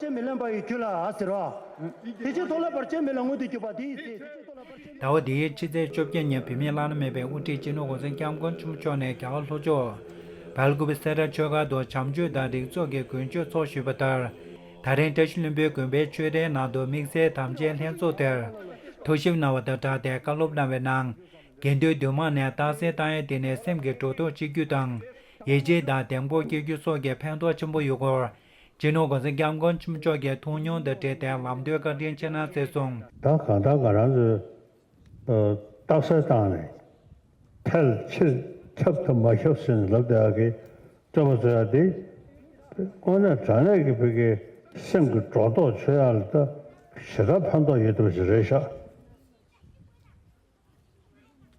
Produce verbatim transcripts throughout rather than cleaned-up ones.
ཅན་མི་ལེན་པ་ཡི་རྒྱུད་ལ་ཟེར་བ། དེ་ཕྱིར་མཐོང་ལམ་བར་ཆད་མེད་ལ་མངོན་དུ་གྱུར་པ་དེའི་ཚེ། ཟླ་བ་འདིའི་ཕྱི་ཚེས་བཅོ་བརྒྱད་ཉིན་བོད་མིའི་བླ་ན་མེད་པའི་དབུ་ཁྲིད་སྤྱི་ནོར་༸གོང་ས་༸སྐྱབས་མགོན་ཆེན་པོ་མཆོག་ནས་རྒྱ་གར་ལྷོ་ཕྱོགས་སྦེལ་ཀུ་པེ་སེ་ར་ཆོས་སྒར་དུ་བྱམས་ཆོས་དང་རིག་གཙོ་གི་དགུན་ཆོས་ཚོགས་བཞིན་པ་ལྟར། ད་རིང་བཀྲ་ཤིས་ལྷུན་པོའི་དགོན་པའི་ཆོས་རའི་ནང་དུ་དམིགས་བསལ་དམ་བཅའི་ལྷན་ཚོགས་དེར་ཐུགས་ཞིབ་གནང་བ་དང་སྦྲགས་ཏེ་བཀའ་སློབ་གནང་བའི་ནང་། དགེ་འདུན་འདུས་མང་ནས་རྟགས་གསལ་བཏང་ཡ་དེ་ནི་སེམས་ཀྱི་འགྲོ་ལྡོག་གཅིག་གྱུར་དང་། ཡིད་ཆེས་དང་བདེ་མོ་སྐྱེ་རྒྱུ་སོགས་ཀྱི་ཕན་ཐོགས་ཆེན་པོ་ཡོད་སྐོར། སྤྱི་ནོར་༸གོང་ས་༸སྐྱབས་མགོན་ཆེན་པོ་མཆོག་གིས་ཐུགས་མྱོང་དང་འབྲེལ་ཏེ་ལམ་སྟོན་བཀའ་དྲིན་ཆེ་གནང་གསལ་གསུངས། ད་གང་ལྟར་ང་རང་ཚོས་རྟགས་གསལ་བཏང་ནས་ཐལ་ཕྱིར་ཁྱབ་ཐུབ་མ་ཁྱབ་ཟེར་ནས་ལབ་བསྡད་ཡག་གི་རྩོད་པ་རྩོད་ཡག་དེ། དངོས་གནས་དྲང་གནས་ཀྱི་བོད་ཀྱི་སེམས་ཀྱི་སྒྲོ་འདོགས་ཆོད་ཡག་ལ་ད་ཞེ་དྲག་ཕན་ཐོགས་ཡོད་ཐུབ་ཞིག་རེད་ཤག་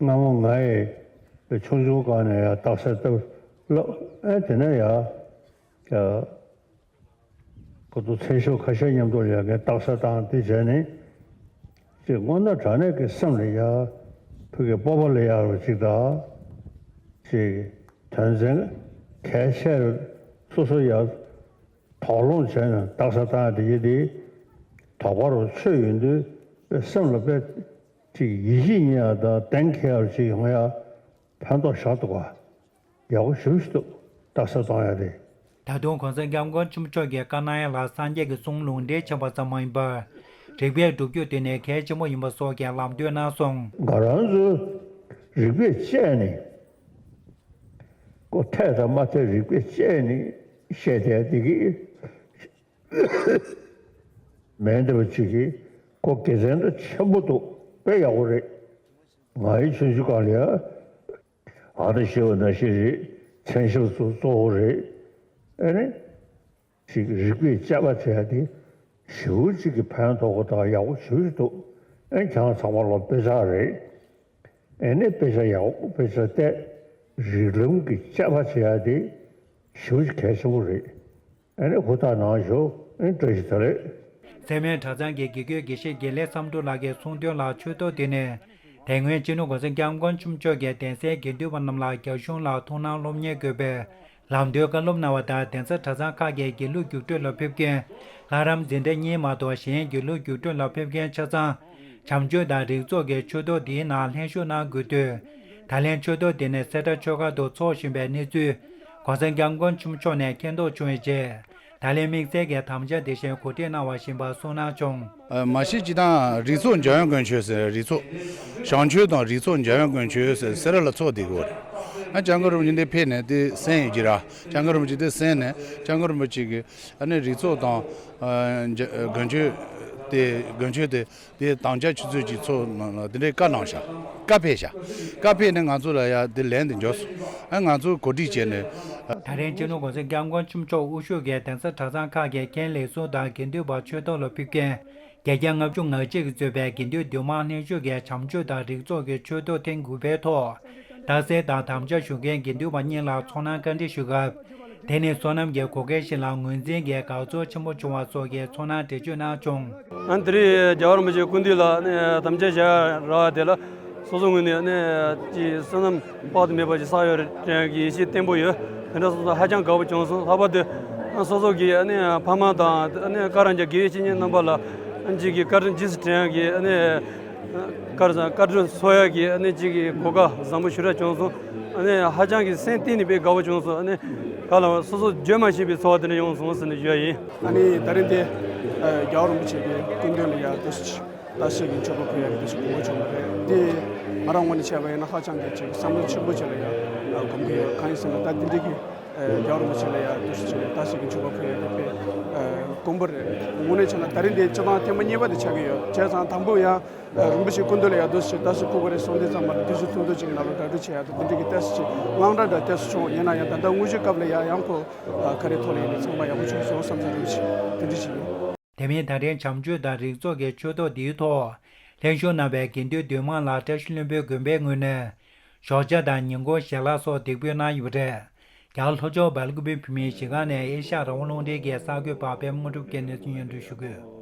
སྔ་མོ་ང་ཡི་ཆུང་ཆུང་སྒང་ནས་ཡ་རྟགས་གསལ་བཏབ་ལབ་ཨེ་དེ་ནས་ཡ། ཡ། ཁོ་ཚོ་མཚན་ཞབས་ཁ་ཤས་མཉམ་དུ་ལ་ཡ་ངས་རྟགས་གསལ་བཏང་དེ་བྱས་ནས། ཅིག་དངོས་གནས་དྲང་གནས་ཀྱི་སེམས་ལ་ཡ། ཕ་གི་སྤོབས་པ་ལ་ཡ་རུ་ཅིག་དང་། ཅིག་དོན་ཚན་གལ་ཆེ་རུ་སོ་སོ་ཡ། དོགས་སློང་བྱས་ནས་རྟགས་གསལ་བཏང་ཡ་དེ་ཡིན་དེ། དོགས་པ་རུ་ཆོད་ཡོང་དུས་སེམས་ལ་དཔེ་ཅིག་ཡིད་ཆེས་རྙེད་ཡ་དང་གདེང་འཁེལ་ཡ་ཅིག་ཡོང་ཡ་ཕན་ཐོགས་ཞེ་དྲག་འདུག་ག་ཡག་པོ་ཞེ་པོ་ཞིག་འདུག་རྟགས་གསལ་བཏང་ཡ་དེ། ད་དུང་༸གོང་ས་༸སྐྱབས་མགོན་ཆེན་པོ་མཆོག་གིས་བཀའ་གནང་ཡ་ལ་སངས་རྒྱས་ཀྱི་གསུང་ལུང་འདྲེན་བྱས་པ་ཙམ་མ་ཡིན་པར། རིགས་པས་སྒྲུབ་རྒྱུ་དེ་ནི་གལ་ཆེན་པོ་ཡིན་པ་སོགས་ཀྱི་ལམ་སྟོན་གནང་སོང་། ང་རང་ཚོ་རིགས་པས་དཔྱད་ནས་ཁོ་འཐད་དང་མ་འཐད་རིགས་པས་དཔྱད་ནས་བཤད་བསྡད་དེ་གི་མེད་འདྲ་བ་ཅིག་གིས་ཁོ་དགེ་མཚན་འདྲ་ཆེན་པོ་འདུག་དཔེ་ཡག་པོ་རེད། ང་ཡི་ཆུང་ཆུང་སྒང་ལ་ཡ། ཨ་ད་ཤེས་པ་ན་ཤེས་རེད། མཚན་ཞབས་སུ་གཙོ་བོ་རེད། ཨེ་ནི། ཞིག་རིགས་པས་དཔྱད་པ་བྱས་ཏེ། ཞེ་པོ་ཅིག་གི་ཕན་ཐོགས་པ་དང་ཡག་པོ་ཞེ་པོ་ཅིག་འདུག་ཨེ་ཁྱེད་རང་ཚང་མ་ལོ་དཔེ་ཆ་རེད། ཨེ་ནི་དཔེ་ཆ་ཡག་པོ་དཔེ་ཆ་བལྟས། རིགས་ལམ་གྱི་དཔྱད་པ་བྱེད་ཡ་དེ་ཞེ་པོ་ཅིག་གལ་ཆེན་པོ་རེད། ཨེ་ནི་ཧུར་ཐག་གནང་ཤོག་ཨེ་བཀྲ་ཤིས་བདེ་ལེགས། སེར་སྨད་གྲྭ་ཚང་གི་དགེ་བསྐོས་དགེ་བཤེས་དགེ་ལེགས་བསམ་གྲུབ་ལགས་ཀྱིས་གསུངས་དོན་ལ། ཆོས་ཐོག་དེ་ནི་དེ་སྔོན་སྤྱི་ནོར་༸གོང་ས་༸སྐྱབས་མགོན་ཆེན་པོ་མཆོག་གིས་གདན་སའི་དགེ་འདུན་པ་རྣམས་ལ་རྒྱ་གཞུང་ལ་ཐུགས་སྣང་སློབ་གཉེར་དགོས་པའི་ལམ་སྟོན་བཀའ་སློབ་གནང་བ་དང་། གདན་ས་གྲྭ་ཚང་ཁག་གི་དགེ་ལུགས་རྒྱུགས་སྤྲོད་ལ་ཕེབས་མཁན་ལྷ་རམས་འཛིན་གྲྭ་གཉིས་མ་གཏོགས་གཞན་དགེ་ལུགས་རྒྱུགས་སྤྲོད་ལ་ཕེབས་མཁན་ཆ་ཚང་བྱམས་ཆོས་དང་རིག་ཚོགས་ཀྱི་ཆོས་ཐོག་འདིའི་ནང་ལྷན་ཞུགས་གནང་དགོས་དུས། ད་ལན་ཆོས་ཐོག་འདི་ནི་སེ་ར་ཆོས་སྒར་དུ་འཚོགས་བཞིན་པའི་གནས་ཚུལ་༸གོང་ས་༸སྐྱབས་མགོན་ཆེན་པོ་མཆོག་ནས་མཁྱེན་རྟོགས་བྱུང་བའི་རྗེས། ད་ལན་དམིགས་བསལ་གྱི་དམ་བཅའ་འདི་བཞིན་གོ་སྒྲིག་གནང་བ་ཞིག་ཡིན་པ་གསུངས་གནང་བྱུང་། ཨ། མ་གཞི་སྤྱིར་བཏང་རིག་ཚོགས་འཇམ་དབྱངས་དཀོན་མཆོག་ཟེར། རིག་ཚོགས་བྱང་ཆོས་དང་རིག་ཚོགས་འཇམ་དབྱངས་དཀོན་མཆོག་ཟེར་སེ་ར་ལ་ཚོགས་བསྡད་ཀྱི་ཡོད་རེད། ཨ། སྐྱབས་མགོན་རིན་པོ་ཆེ་འདིར་ཕེབས་ནས་དེ་གསན་ཡོད་ཀྱི་ར། སྐྱབས་མགོན་རིན་པོ་ཆེ་དེ་གསན་ནས་སྐྱབས་མགོན་རིན་པོ་ཆེ་གིས་ཨ་ནི་རིག་ཚོགས་དང་། ཨ། འཇ། དཀོན་མཆོག་དེ། དཀོན་མཆོག་དེ། དེ་དམ་བཅའ་ཆུ་ཚོད་ཅིག་ཚོགས་གནང་ལ་དེ་འདྲའི་བཀའ་གནང་ཤག་བཀའ་ཕེབས་ཤག་བཀའ་ཕེབས་ནས་ང་ཚོ་ལ་ཡ་དེ་ལན་དེ་འབྱོར་སོང་། ཨ། ང་ཚོ་གོ་སྒྲིག་བྱས་ནས། ད་རིང་སྤྱི་ནོར་༸གོང་ས་༸སྐྱབས་མགོན་ཆེན་པོ་མཆོག་དབུ་བཞུགས་ཀྱིས་གདན་ས་གྲྭ་ཚང་ཁག་གི་མཁན་ལས་ཟུར་དང་དགེ་འདུན་པ་ཆོས་ཐོག་ལ་ཕེབས་མཁན་བརྒྱད་བརྒྱ་ལྔ་བཅུ་ང་གཅིག་གིས་གཙོས་པའི་དགེ་འདུན་འདུས་མང་ལྷན་ཞུགས་ཀྱིས་བྱམས་ཆོས་དང་རིག་ཚོགས་ཀྱི་ཆོས་ཐོག་ཐེངས་དགུ་པའི་ཐོག་རྟགས་གསལ་དང་དམ་བཅའ་ཞུ་མཁན་དགེ་འདུན་པ་གཉིས་ལ་ཚོར་སྣང་བཀའ་འདྲི་ཞུས་སྐབས། དེ་ནི་བསོད་ནམས་ཀྱི་བགོ་སྐལ་ཞིག་ལ་ངོས་འཛིན་གྱིས་དགའ་ཚོར་ཆེན་པོ་བྱུང་བ་སོགས་ཀྱི་ཚོར་སྣང་འགྲེལ་བརྗོད་གནང་བྱུང་། ཨ། དེ་རིང་རྒྱལ་བ་རིན་པོ་ཆེའི་སྐུ་མདུན་ལ་ནི་དམ་བཅའ་བཞག་རག་དེ་ལ་སོ་སོ་ངོས་ནས་ནི་ཅིག་བསོད་ནམས་དཔག་ཏུ་མེད་པ་ཅིག་བསགས་ཡོད་རེད་དྲན་གྱི་ཡིད་ཆེས་བརྟན་པོ་ཡོད། དེ་འདྲ་སོང་ཙང་ཧ་ཅང་དགའ་པོ་བྱུང་སོང་། ལྷག་པར་དུ་སོ་སོ་གི་ནི་ཕ་མ་དང་ནི་བཀའ་དྲིན་ཅན་དགེ་བའི་བཤེས་གཉེན་རྣམ་པ་ལ་ཅིག་གི་བཀའ་དྲིན་རྗེས་སུ་དྲན་གྱི་ནི། བཀའ་བཀའ་དྲིན་གསོ་ཡག་གི་ཨ་ནི་གཅིག་གི་གོ་སྐབས་བཟང་པོ་ཞེ་དྲག་བྱུང་སོང་། ཨ་ནི་ཧ་ཅང་གི་སེམས་གཏིང་ནས་དཔེ་དགའ་བོ་བྱུང་སོང་། ཨ་ནི་ག་ལ་སོ་སོ་བརྗོད་མ་ཤེས་པའི་ཚོར་བ་དེ་འདྲ་ཡོང་སོང་ཟེར་ནས་ཞུ་ཡ་ཡིན། ཨ་ནི་ད་རིང་འདི་རྒྱལ་བ་རིན་པོ་ཆེ་གི་སྐུ་མདུན་ལ་ཡ་བཀྲ་ཤིས་བཀྲ་ཤིས་ཀྱི་མཆོད་པ་ཕུལ་ཡག་གི་བཀྲ་ཤིས་སྒོར་མོ་བྱུང་བ་རེད། འདི་ང་རང་ངོས་ནས་བྱས་པ་ཡིན་ན་ཧ་ཅང་གི་ཅིག་བསམ་བློ་ཆེན་པོ་ཅིག་ལ་ཡ་སྒོམ་གི་ཡོད། གང་ཡིན་ཟེར་ན་ད་འདི་འདྲ་གི་རྒྱལ་བ་རིན་པོ་ཆེ་ལ་ཡ་བཀྲ་ཤིས་ཀྱི་བཀྲ་ཤིས་ཀྱི་མཆོད་པ་ཕུལ་ཡག་གི་དཔེ་དགོངས་པ་རེད། དངོས་གནས་བྱས་ན་ད་རིང་འདི་སྤྱིར་བཏང་ཐེངས་མ་གཉིས་པ་དེ་ཆགས་ཀྱི་ཡོད། བྱས་ཙང་དང་པོ་ཡང་རིན་པོ་ཆེའི་སྐུ་མདུན་ལ་ཡ་འདུག་སེ་བཀྲ་ཤིས་ཕུལ་གི་རེད་གསུངས་དུས་ཙམ་པ་ལ་དུས་ཚོད་ཐུང་ཐུང་ཅིག་གི་ནང་ལ་གྲ་སྒྲིག་བྱེད་ཡག་དང་དེ་འདྲ་གི་ཏོག་ཙམ་ཅིག་དངངས་སྐྲག་འདྲ་ཏོག་ཙམ་བྱུང་། ཡིན་ན་ཡང་ད་ལྟ་དངོས་གཞིའི་སྐབས་ལ་ཡ་ཡང་ཁོ་ག་རེ་ཐོག་ལ་ཡིན་ནའི་ཚང་མ་ཡག་པོ་བྱུང་སོང་བསམ་ས་རིན་པོ་ཆེ་དེ་འདྲ་ཞིག་ཡིན། དེ་མིན་ད་རིང་བྱམས་ཆོས་དང་རིག་ཚོགས་ཀྱི་ཆོས་ཐོག་འདིའི་ཐོག་ལྷན་ཞུགས་གནང་བའི་དགེ་འདུན་འདུས་མང་ལ་བཀྲ་ཤིས་ལྷུན་པོའི་དགོན་པའི་ངོས་ནས་ཞོགས་ཇ་དང་ཉིན་གུང་ཞལ་ལག་སོགས་འདེགས་འབུལ་གནང་ཡོད་པ་རེད། རྒྱ་གར་ལྷོ་ཕྱོགས་སྦེལ་ཀུ་པེ་བོད་མིའི་གཞིས་ཁང་ནས་ཨེ་ཤ་ཡ་རང་དབང་རླུང་འཕྲིན་གྱི་གསར་འགོད་པ་པད་མ་དངོས་གྲུབ་ཀྱིས་གནས་ཚུལ་སྙན་སྒྲོན་ཞུ་གི་ཡོད།